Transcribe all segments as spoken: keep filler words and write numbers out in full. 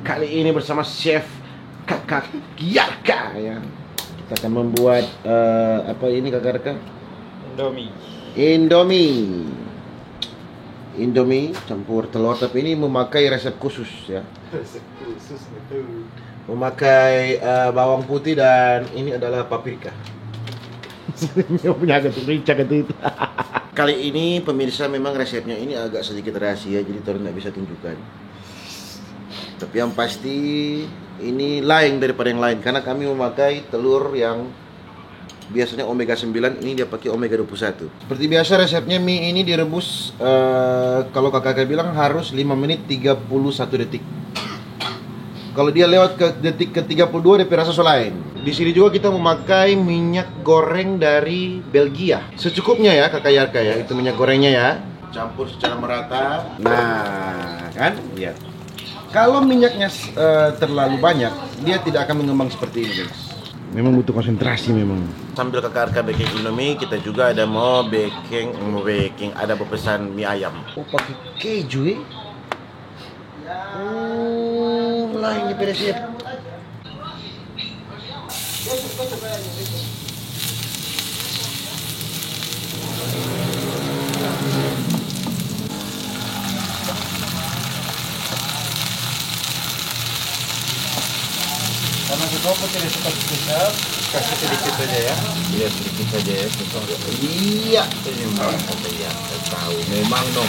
Kali ini bersama Chef Kakak Yarka, ya. Kita akan membuat, eh, apa ini, Kakak Yarka? Indomie. Indomie. Indomie campur telur, tapi ini memakai resep khusus, ya. Resep khusus itu. Memakai, eh, bawang putih dan ini adalah paprika. Dia punya agak rica gitu itu. Kali ini, pemirsa, memang resepnya ini agak sedikit rahasia, jadi torang nggak bisa tunjukkan. Tapi yang pasti, ini lain daripada yang lain karena kami memakai telur yang biasanya omega sembilan, ini dia pakai omega dua puluh satu. Seperti biasa, resepnya mie ini direbus, eh, kalau kakak bilang harus lima menit tiga puluh satu detik. Kalau dia lewat ke detik ke tiga puluh dua, dia pe rasa so lain. Di sini juga kita memakai minyak goreng dari Belgia. Secukupnya ya, Kakak Yarka ya, itu minyak gorengnya ya. Campur secara merata. Nah, kan? Lihat. Kalau minyaknya, eh, terlalu banyak, dia tidak akan mengembang seperti ini, guys. Memang butuh konsentrasi memang. Sambil Kakak Yarka bikin Indomie, kita juga ada mau bikin, mau bikin, ada mau pesan mie ayam. Oh, pakai keju, eh? Oh, lain di Persib. Karena sesuatu tidak suka spesial, kasih sedikit saja ya. Iya, sedikit saja ya, sesuatu. Iya. Ini memang ada yang saya tahu. Memang no.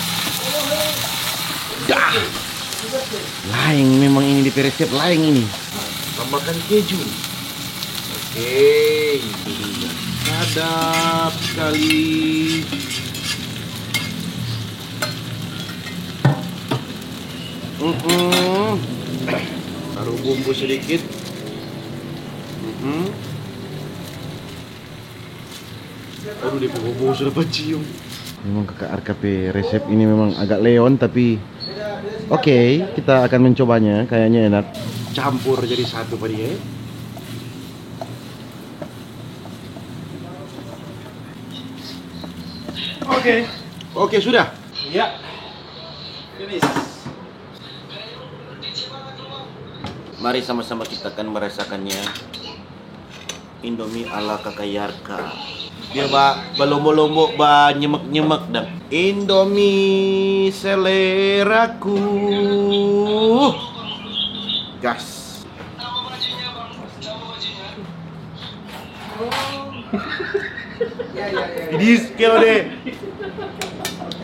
Dah. Lain memang ini di Persib, lain ini. Tambahkan keju. Oke. Sadap sekali. Mm-mm. Taruh bumbu sedikit. Mm-mm. Aduh, dia pe bau sudah pancium. Memang Kakak Arka pe resep ini memang agak leon, tapi oke, kita akan mencobanya. Kayaknya enak. Campur jadi satu pa dia. Oke. Oke, sudah. Iya. Finish. Mari sama-sama kita akan merasakannya. Indomie ala Kakak Yarka. Dia ba, balombo-lombo, banyemek-nyemek dang. Indomie seleraku. Gas. Pedis, kira deh.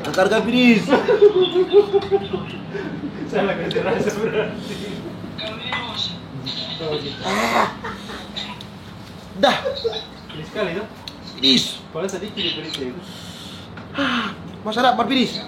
Kakak Arka pedis. Salah kasih rasa berarti. Dah. Ini sekali tuh. Pedis. Kalau sedikit diberi itu. Masa ada pedis?